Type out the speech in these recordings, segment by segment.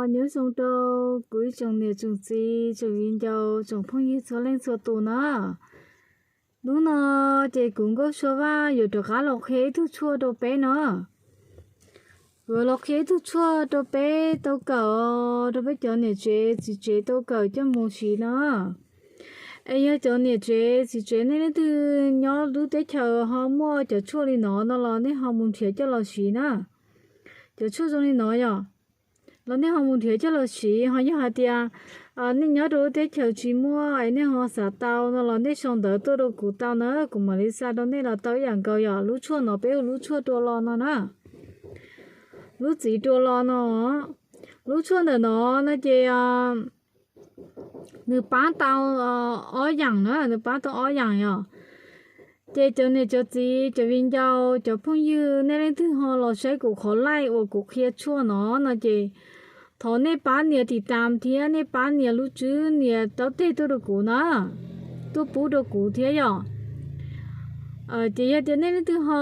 Nyob zoo rau kuv ib tsoom niam tsoom txiv, tsoom viv ncaus, tsoom phooj ywg txhua leej txhua tus na. Hnub no ces kuv Nkauj Sua Vaj yuav rov qab los qhia ib tug tshuaj rau peb no. Yuav los qhia ib tug tshuaj rau peb tau kawm, rau peb cov niam tsev txiv tsev tau kawm coj mus siv no. Es yog cov niam tsev txiv tsev nej leej twg nyob lub teb chaws ho muaj cov tshuaj li no no los nej ho mus nrhiav coj los siv na. Cov tshuaj zoo li no yog los nej ho mus nrhiav coj los siv, ho yog hais tias nej nyob rau lub teb chaws tsis muaj es nej ho xav tau no los nej sau ntawv tuaj rau kuv tau na, kuv mam li xa rau nej los tau ib yam nkaus. Yog lub tshuaj no peb hu lub tshuaj rua lo no na, lub txiv rua lo no. Lub tshuaj ntawm no no ces nws pab tau ob yam na, nws pab tau ob yam yog. Ces cov niam cov txiv cov viv ncaus cov phooj ywg nej leej twg ho los saib kuv qhov live uas kuv qhia tshuaj no no ces thov nej pab nias tiv tam thiab nej pab nias lub tswb nias taub teg tuaj rau kuv na, tuaj pub rau kuv thiab yog. Ces yog tias nej leej twg ho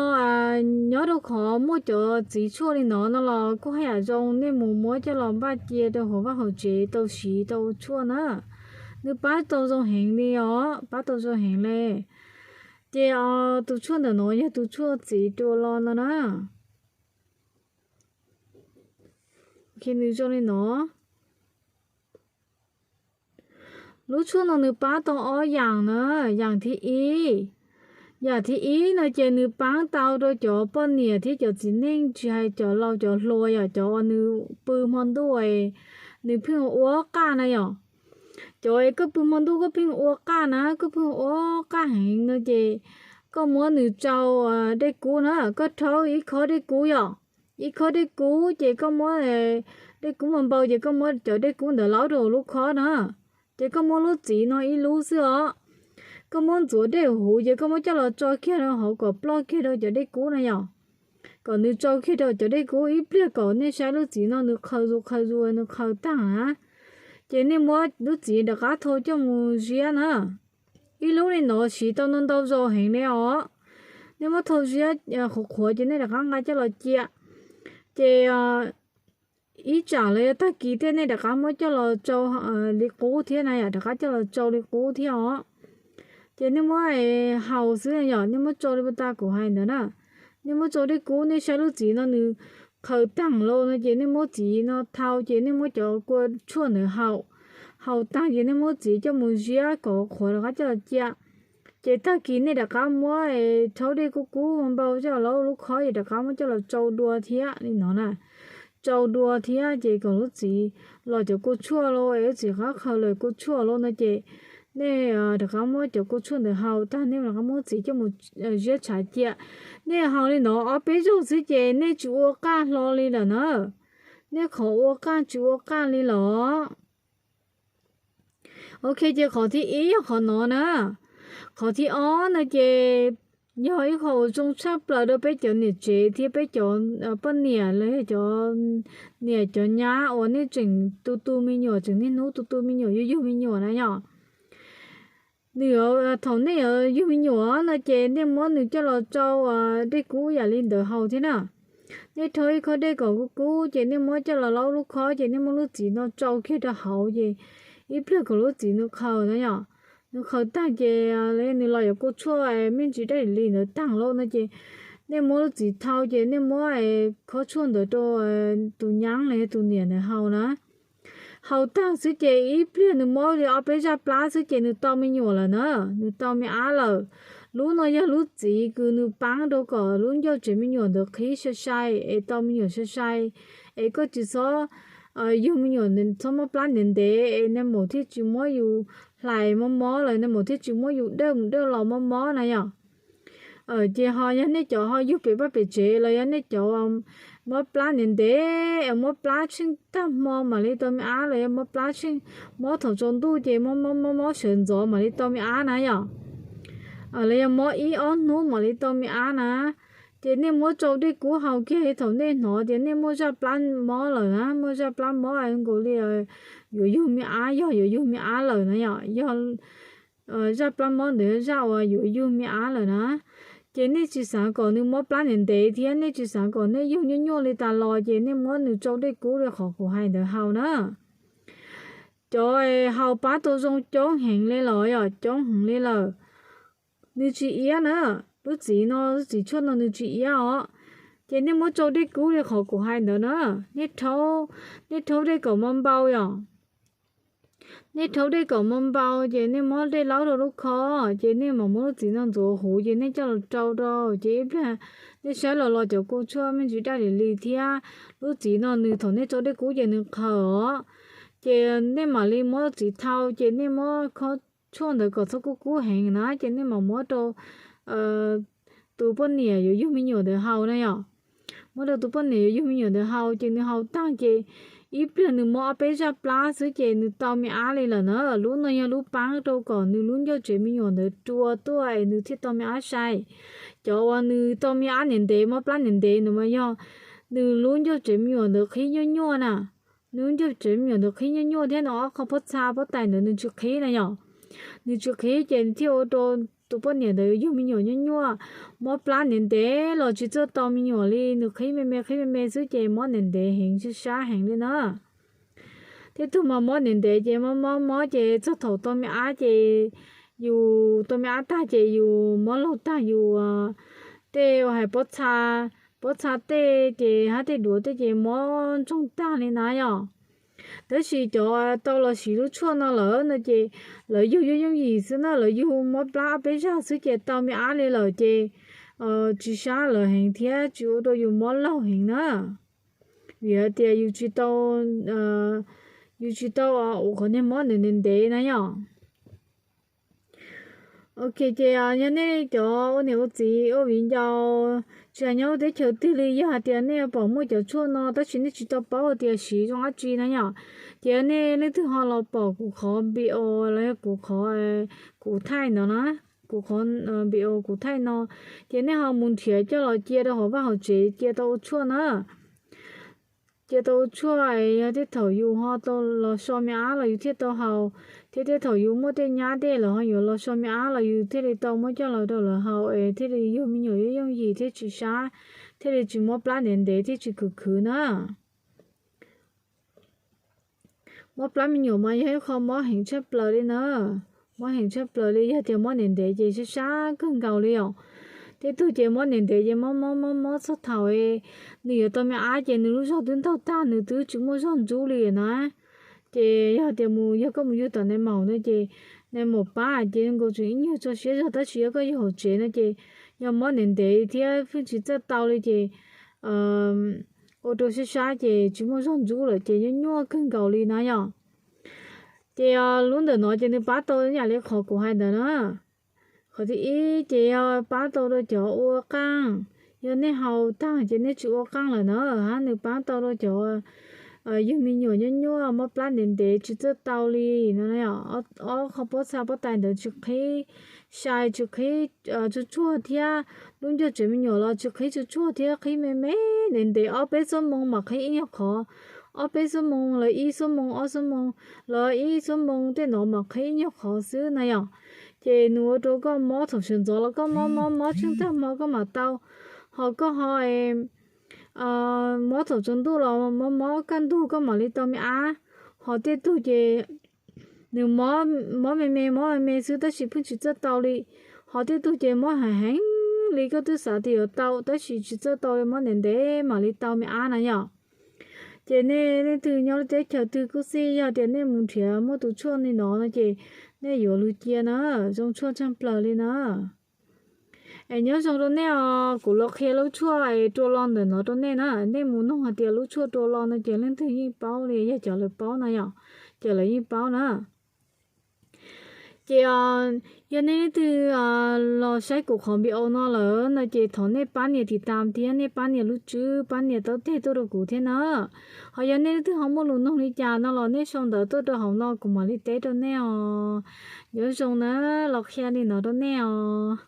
nyob rau qhov muaj cov txiv tshuaj li no no los kuj haj yam zoo, nej mus muab coj los npaj cia rau hauv vaj hauv tsev tau siv tau ua tshuaj na. Nws pab tau zoo heev li os, pab tau zoo heev li. Ces tus tshuaj ntawm no yog tus tshuaj txiv rua lo no na. Nws zoo li no. Lub tshuaj no nws pab tau ob yam na. Yam thib ib, yam thib ib no ces nws pab tau rau cov poj niam thiab cov txiv neej tsis hais cov laus cov hluas yom, cov uas nws pw hmo ntuj nws pheej ua qaj na yom. Cov es koj pw hmo ntuj koj pheej ua qaj na, koj pheej ua qaj heev no ces koj muab nws tsau dej kub na, koj rhaub ib khob dej kub yom, ib khob dej kub ces koj muab dej kub npau npau ces koj muab cov dej kub ntawd laub rau lub khob na, ces koj muab lub txiv no ib lub xwb os. Koj muab ntxuav dej huv ces koj muab coj los tso kiag rau hauv kom ploj kiag rau cov dej kub na yom, kom nws tsau kiag rau cov dej kub ib pliag kom nej saib lub txiv no nws qhaws zus qhaws zus nws qhaws tag na. Ces nej muab lub txiv rov qab thau coj mus ziab na. Ib lub li no siv tau ntau ntau zaus heev li os. Nej muab thau ziab qhuav qhuav ces nej rov qab nqa coj los cia. Ces ib tsam los yog tag kis tej nej rov qab muab coj los tsau li qub thiab na yom, rov qab coj los tsau li qub thiab os. Ces nej muab haus xwb yom, nej muab tsau li puag ta kuv hais ntawd na. Nej muab tsau dej kub nej saib lub txiv no nws qhaws tag lawm no ces nej muab txiv no thau ces nej muab cov kua tshuaj ntawd haus. Haus tag ces nej muab txiv coj mus ziab kom qhuav rov qab coj los cia. Ces tag kis nej rov qab muab rhaub dej kub kub npau coj los lub khob ces rov qab muab coj los tsau dua thiab li no na. Tsau dua thiab ces kom lub txiv los cov kua tshuaj los es lub txiv qab qhaws lawm kua tshuaj los no ces nej rov qab muab cov kua tshuaj ntawd haus tag nej rov qab muab txiv coj mus ziab tshav cia. Nej haus li no ob peb zaug xwb ces nej tsis ua qaj hlo li lawm na. Nej qhov ua qaj tsis ua qaj li los. Ok, ces qhov thib ib yog qhov no na. Qhov thib ob no ces yog ib qho uas zoo tshaj plaws rau peb cov niam tsev thiab peb cov poj niam los yog cov niam cov nyab uas nej tseem tu tu me nyuam, tseem niaj hnub tu tu me nyuam yug yug me nyuam na yom. Nws thaum nej yuav yug me nyuam no ces nej muab nws coj los tsau dej kub yam li ntawd haus thiab na. Nej rhaub ib khob dej kom kub kub ces nej muab coj los laub lub khob ces nej muab lub txiv no tsau kiag rau hauv ces ib pliag kom lub txiv nws qhaws na yom. Nws qhaws tag ces nws los yuav kua tshuaj me ntsis daj li ntawd tag lawm no ces nej muab lub txiv thau ces nej muab khob tshuaj ntawd rau tus nyab los yog tus niam ntawd haus na. Haus tag xwb ces ib pliag nws muab li ob peb zaj plab xwb ces nws tau me nyuam lawm na, nws tau me ab lawm. Lub no yog lub txiv kws nws paab rau kom lub ncauj tsev me nyuam ntawd qhib sai sai es tau me nyuam sai sai, es koj tsis txhob yug me nyuam txhob muab plab ntev ntev es nais maum thiaj tsis muab yus hlais mob mob lawm, nais maum thiaj tsis muab yus dawj mus dawj los mob mob na yom. Ces ho yog nej cov ho yug pem vaj pem tsev los yog nej cov muab plab ntev ntev, muab plab tsheej tag hmo mam li tau me ab los yog muab plab tsheej, mob thaum tsaus ntuj ces mob mob mob mob sawv ntxov mam li tau me ab na yom. Los yog mob ib ob hnub mam li tau me ab na. Ces nej muab tsau dej kub haus kiag thaum nej hnov tias nej muaj zaj plab mob lawm na, muaj zaj plab mob nkaus li yuav yug me ab, yog yuav yug me ab lawm na yom, yog zaj plab mob ntawd zaj uas yuav yug me ab lawm na. Ces nej tsis xav kom nws mob plab ntev ntev thiab nej tsis xav kom nej yug nyuaj nyuaj li tas los ces nej muab nws tsau dej kub li qhov kuv hais ntawd haus na. Cov haus pab tau zoo coob heev li los yog coob heev li lawm, nws tsis iab na. Lub txiv no, lub txiv tshuaj no nws tsis iab os. Ces nej muab tsau dej kub li qhov kuv hais ntawd na. Nej rhaub, nej rhaub dej kom mo npau yom. Nej rhaub dej kom mo npau ces nej muab dej laub rau lub khob ces nej mam muab lub txiv no ntxuav huv ces nej coj los rau rau ces ib pliag nej saib los los cov kua tshuaj me ntsis daj li li thiab. Lub txiv no nws thaum nej tsau dej kub ces nws qhaws os. Ces nej mam li muab lub txiv thau ces nej muab khob tshuaj ntawd kom txhob kub kub heev na ces nej mam muab rau tus poj niam yuav yug me nyuam ntawd haus na yom. Muab rau tus poj niam yuav yug me nyuam ntawd haus ces nws haus tag ces ib pliag nws mob ob peb zaj plab xwb ces nws tau me ab li lawm na. Lub no yog lub paab rau kom nws lub ncauj tsev me nyuam ntawd rua tuaj es nws thiaj tau me ab sai. Cov uas nws tau me ab ntev ntev mob plab ntev ntev ntawd mas yog nws lub ncauj tsev me nyuam ntawd qhib nyuaj nyuaj na. Nws lub ncauj tsev me nyuam ntawd qhib nyuaj nyuaj thiab nws ob qho pob txha pob tais ntawd nws tsis qhib na yom. Nws tsis qhib ces nws thiaj ua rau tus poj niam ntawd yug me nyuam nyuaj nyuaj, mob plab ntev ntev los tsis txawj tau me nyuam li, nws qhib me me qhib me me xwb ces mob ntev ntev heev sab sab heev li na. Tej tug mas mob ntev ntev ces mob mob mob ces txog thaum tau me ab ces yus tau me ab tag ces yus mob laug tag yus tej hais pob txha, pob txha tej ces hab tej duav tej ces mob ntsoog tag li na yom. Tab sis cov tau los siv lub tshuaj no lawm no ces lawv yug yooj yooj yim xwb na, lawv yug mob plab ob peb zag xwb ces tau me ab li lawm ces tsis sab lawv heev thiab tsis ua rau yus mob laug heev na. Vim hais tias yus tsis tau, yus tsis tau ua qhov niag mob ntev ntev na yom. Ok ces yog nej cov ua niam ua txiv ua viv ncaus tsis hais nyob teb chaws twg li, yog hais tias nej pom muaj cov tshuaj no tab sis nej tsis tau paub hais tias siv zoo dab tsi na yom, ces nej leej twg ho los pom kuv qhov video los yog kuv qhov, kuv thaij no na, kuv qhov video kuv thaij no, ces nej ho mus nrhiav coj los cia rau hauv vaj hauv tsev cia tau ua tshuaj na. Cia tau ua tshuaj es yog tej thaum yus ho tau los so me ab los yus thiaj tau haus, thiab tej thaum yus muaj tej nyab tej lawv ho yuav los so me ab los yus thiaj li tau muab coj los rau lawv haus es thiaj li yug me nyuam yooj yooj yim thiab tsis sab, thiaj li tsis mob plab ntev ntev thiab tsis khwv khwv na. Mob plab me nyuam mas yog ib qho mob heev tshaj plaws li na. Mob heev tshaj plaws li, yog tias mob ntev ntev ces sab sab kawg nkaus li os. Tej tug ces mob ntev ntev ces mob mob mob mob txog thaum nws yuav tau me ab ces nws lub zog twb ntaug tag, nws twb tsis muaj zog ntsub li na. Ces yog tias mus, yog koj mus yug tom nais maum no ces nais maum pab ces nkaus tseem ib nyuag tso siab zog, tab sis yog koj yug hauv tsev no ces yog mob ntev ntev thiab pheej tsis txawj tau li ces ua rau sab sab ces tsis muaj zog ntsub lawm ces nyuaj nyuaj kawg nkaus li na yom. Ces lub ntawm no ces nws pab tau yam li qhov kuv hais ntawd na. Qhov thib ib ces yog pab tau rau cov ua qaaj, yog nej haus tag ces nej tsis ua qaaj lawm na, hab nws pab tau rau cov yug me nyuam nyuaj nyuaj mob plab ntev ntev tsis txawj tau li no. Ob qho pob txha pob tais ntawd tsis qhib sai, tsis qhib tsuag tsuag thiab lub ncauj tsev me nyuam los tsis qhib tsuag tsuag thiab qhib me me ntev ntev, ob peb xuab moos mam qhib ib nyuag qhov, ob peb xuab moos los ib xuab moos ob xuab moos los ib xuab moos tej no mam qhib ib nyuag qhov xwb na yom. Ces nws ua rau koj mob thaum sawv ntxov los koj mob mob mob tsheej tag hmo koj mam tau, ho koj ho mob thaum tsaus ntuj los mob mob kaj ntug koj mam li tau me ab. Ho tej tug ces nws mob me me mob me me xwb tab sis pheej tsis txawj tau li. Ho tej tug ces mob heev heev li koj twb xav tias yuav tau tab sis tsis txawj tau li, mob ntev ntev mam li tau me ab na yom. Ces nej leej twg nyob lub teb chaws twg kuj xij, yog tias nej mus nrhiav muaj tus tshuaj li no no ces nej yuav lug cia na, zoo tshuaj tshaj plaws li na. Es nyob zoo rau nej os, kuv los qhia lub tshuaj es rua lo ntawm no rau nej na, nej mus noog hais tias lub tshuaj rua lo no ces leej twg yeej paub li, yog cov lawv paub no yom, ces lawv yeej paub na. Ces yog nej leej twg los saib kuv qhov video no lawm no ces thov nej pab nias tiv tam thiab nej pab nias lub tswb pab nias taub teg tuaj rau kuv thiab na. Ho yog nej leej twg ho muaj lus noog li cas no los nej sau ntawv tuaj rau hauv no kuv mam li teb rau nej os. Nyob zoo na, los qhia li no rau nej os.